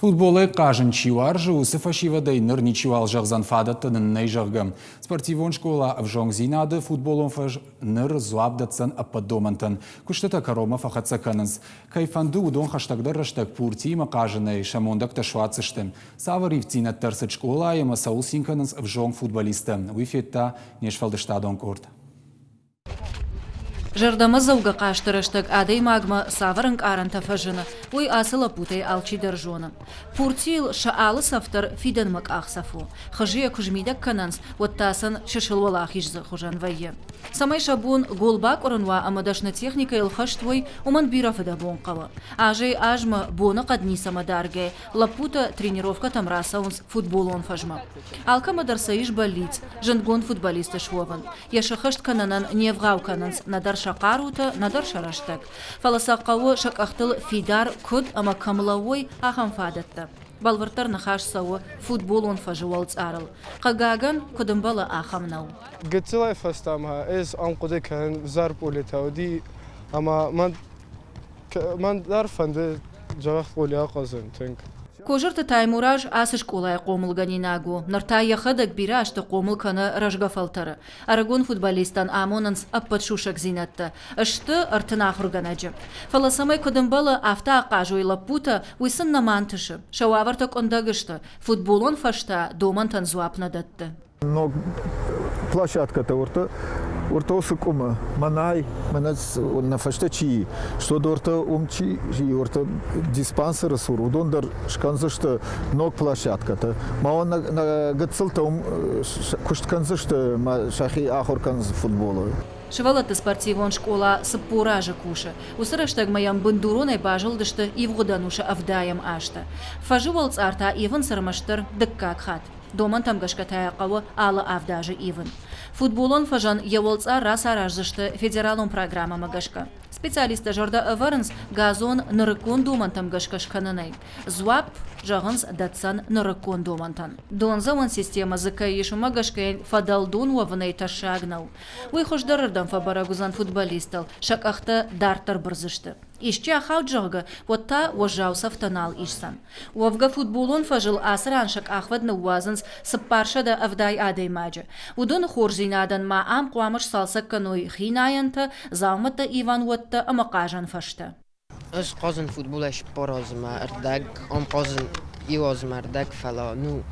Футболӕй хъазын чи уарзы, уыцы фӕсивӕдӕй ныр ничиуал зӕгъдзӕн фадӕттӕ нын нӕй, зӕгъгӕ. Спортивон скъола ӕвзонгдзинады футболон фӕз ныр дзуапп дӕтдзӕн ӕппӕт домӕнтӕн. Куыстытӕ кӕронмӕ фӕхӕццӕ кӕнынц. Кӕй фӕнды, уыдон хӕстӕгдӕр рӕстӕг пуртиимӕ хъазынӕй сӕ мондӕгтӕ суадздзысты. Цавӕр ивддзинӕдтӕ ӕрцыд скъолайы ӕмӕ цӕуыл цин кӕнынц ӕвзонг футболисттӕ, уый федта не сфӕлдыстадон къорд. Зӕрдӕмӕдзӕугӕ хъазты рӕстӕг адӕймагмӕ цавӕр ӕнкъарӕнтӕ фӕзыны, уый ацы лӕппутӕй алчидӕр зоны. Пуртийыл сӕ алы цӕф дӕр фидӕнмӕ къахдзӕф у. Хызы йӕ куы смидӕг кӕнынц, уӕд та сын чысыл уӕлахиз хуызӕн вӕййы. Цӕмӕй сӕ бон гол бакъуырын уа ӕмӕ дӕсны техникӕйыл хӕст уой, уымӕн бирӕ фыдӕбон хъӕуы. Азӕй-азмӕ боныхъӕд ницӕмӕ даргӕ, лӕппутӕ тренировкӕтӕм рацӕуынц футболон фӕзмӕ. Алкӕмӕ дӕр сӕ ис бӕллиц, зындгонд футболист суӕвын. Йӕ сӕххӕст кӕнынӕн не вгъау кӕнынц нӕдӕр сӕ хъарутӕ, нӕдӕр сӕ рӕстӕг. Фӕлӕ сӕ хъӕуы сӕ къӕхтыл фидар куыд ӕмӕ кӕм лӕууой, ахӕм фадӕттӕ. Бӕлвырддӕр ныхас цӕуы футболон фӕзы уӕлцъарыл. Хъыгагӕн, куыд ӕмбӕлы, ахӕм нӕу. Гыццылӕй фӕстӕмӕ ӕз ам хъуыды кӕнын, взӕр пъолетӕ уыди ӕмӕ мӕн мӕн дӕр фӕнды дзӕбӕх пъоле ахъазын тынг. Козырты Таймураз ацы скъолайы хъомылгӕнинаг у. Ныр та йӕхӕдӕг бирӕ азты хъомыл кӕны рӕзгӕ фӕлтӕры. Ӕрыгон футболисттӕн амонынц ӕппӕт сусӕгдзинӕдтӕ. Сты 30 ахуыргӕнӕджы. Фӕлӕ цӕмӕй куыд ӕмбӕлы, афтӕ ахъазой лӕппутӕ, уый сын нӕма ӕнтысы. Сӕ уавӕртӕ къуындӕг сты. Футболон фӕзтӕ домӕнтӕн дзуапп нӕ дӕтты. Ног площадкӕтӕ уырты уырты уыцы къуымы мӕнӕй мӕнӕ нӕ фӕстӕ чи и, что дортӕ уым чи и, уырты диспансеры цур, уыдон дӕр скӕндзысты ног площадкӕтӕ. Ма нӕ гыццылтӕ уым куыст кӕндзысты, ма сӕхи ахуыр кӕндзысты футболы. Сывӕллӕтты спортивон скъола 40 азы кусы. Уыцы рӕстӕгмӕ йӕм бындуронӕй базылдысты ивгъуыд ӕнусы ӕвдайӕм азты. Фӕзы уӕлцъар та ивынц ӕрмӕстдӕр дыккаг хатт. Домӕнтӕм гӕсгӕ та йӕ хъӕуы алы авд азы ивын. Футболон фӕзӕн йӕ уӕлцъар рацараздзысты федералон программӕмӕ гӕсгӕ. Специалисттӕ зӕрдӕ ӕвӕрынц газон нырыккон домӕнтӕм гӕсгӕ скӕнынӕй. Дзуапп, зӕгъынц, дӕтдзӕн нырыккон домӕнтӕн. Дондзӕуӕн системӕ дзы кӕй ис, уымӕ гӕсгӕ йын фӕдӕлдон уӕвынӕй тӕссаг нӕу. Уый хуыздӕрырдӕм фӕбӕрӕг уыдзӕн футболисттыл, сӕ къӕхтӕ дарддӕр бырдзысты. Исчи ахауд, зӕгъгӕ, уӕд та уӕззау цӕфтӕ нал исдзӕн. Уӕвгӕ футболон фӕзыл ацы ран сӕ къахвӕд ныууадзынц 470 адӕймаджы. Уыдоны хорздзинадӕн ма ам хъуамӕ сцалцӕг кӕной хинайӕнтӕ, дзаумӕттӕ ивӕн уӕттӕ ӕмӕ хъазӕн фӕзтӕ. Ӕз хъазын футболӕй цыппар азы мӕ ӕрдӕг, ам хъазын иу азы мӕ ӕрдӕг, фӕлӕ ну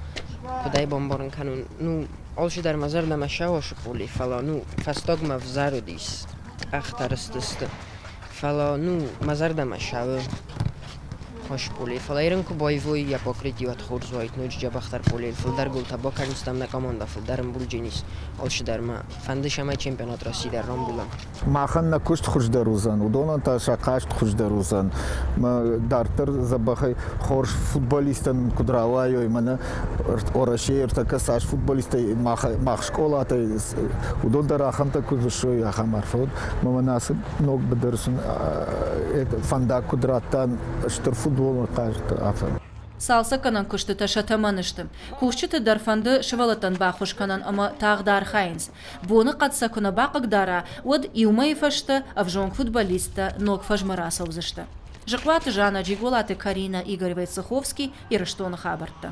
куыд ӕй бамбарын кӕнон, ну алчидӕр мӕ зӕрдӕмӕ сӕуасы къули, фӕлӕ ну фӕстагмӕ ӕвзӕр уыдис, къӕхтӕ рыстысты. Фӕлӕ, ну, мӕ зӕрдӕмӕ цӕуы хорз пъоли. Фӕлӕ ерын куы баивой йӕ покрытие, уӕд хорз уаид ноджы дзӕбӕхдӕр пъолийыл. Фылдӕр голтӕ бакӕндзыстӕм нӕ командӕ, фылдӕр ӕмбулджын ис алцыдӕр мӕ фӕнды, цӕмӕй чемпионат Российы дӕр рамбулӕм. Махӕн нӕ куыст хуыздӕр уыдзӕн, уыдонӕн та сӕ хъазт хуыздӕр уыдзӕн. Мӕ дарддӕр дзӕбӕхӕй хорз футболисттӕн куыд рауайой, мӕнӕ Уӕрӕсейы ӕртӕккӕ цас футболисттӕй мах скъолатӕй, уыдон дӕр ахӕмтӕ куыд ссой, ахӕм арфӕ уыд. Мӕ мӕнӕ ацы ног быдыр сын фӕндаг куыд радта стыр футболон хъазты афтӕ. Цалцӕггӕнӕн куыстытӕ сӕ тӕмӕны сты. Кусджыты дӕр фӕнды сывӕллӕттӕн баххуыс кӕнын ӕмӕ тагъд архайынц. Боныхъӕд сӕ куы нӕ бахъыгдара, уӕд иу мӕйы фӕстӕ ӕвзонг футболисттӕ ног фӕзмӕ рацӕудзысты. Зыхъуаты Жанна, Джиголаты Каринӕ, Игорь Войцеховский, Ирыстоны хабӕрттӕ.